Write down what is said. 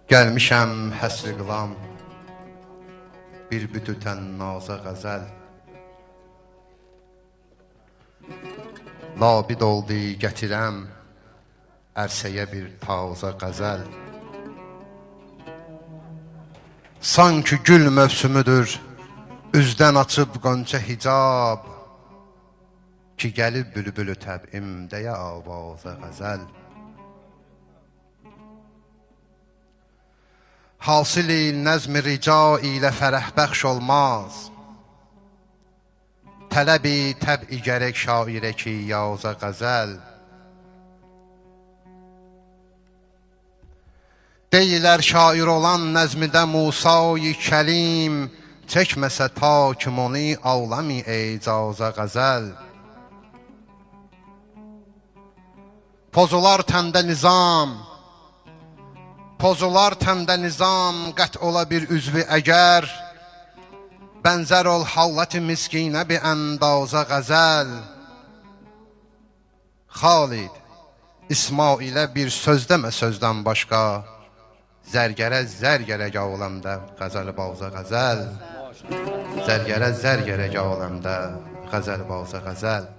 Gəlmişəm həsri qılam bir bütütən naza qəzəl. Labid oldu gətirəm ərsəyə bir taza qəzəl. Sanki gül mövsümüdür, üzdən açıb qönçə hicab, ki gəlib bülbülü təbim deyə avaza qəzəl. Hasili nəzmi rica ilə fərəh bəxş olmaz. Tələbi təbi gərək şairə ki yaza qəzəl. Deyilər şair olan nəzmidə Musayı Kəlim, çəkməsə ta kim onu aləmi ecaza qəzəl. Pozular təndə nizam, pozular təndə nizam, qət ola bir üzvü əgər, bənzər ol halləti miskinə bi əndazə qəzəl. Xalid, İsmailə bir söz demə sözdən başqa, zərgərə zər gərək aləmdə, qəzəl baza qəzəl. Zərgərə zər gərək aləmdə, qəzəl baza qəzəl.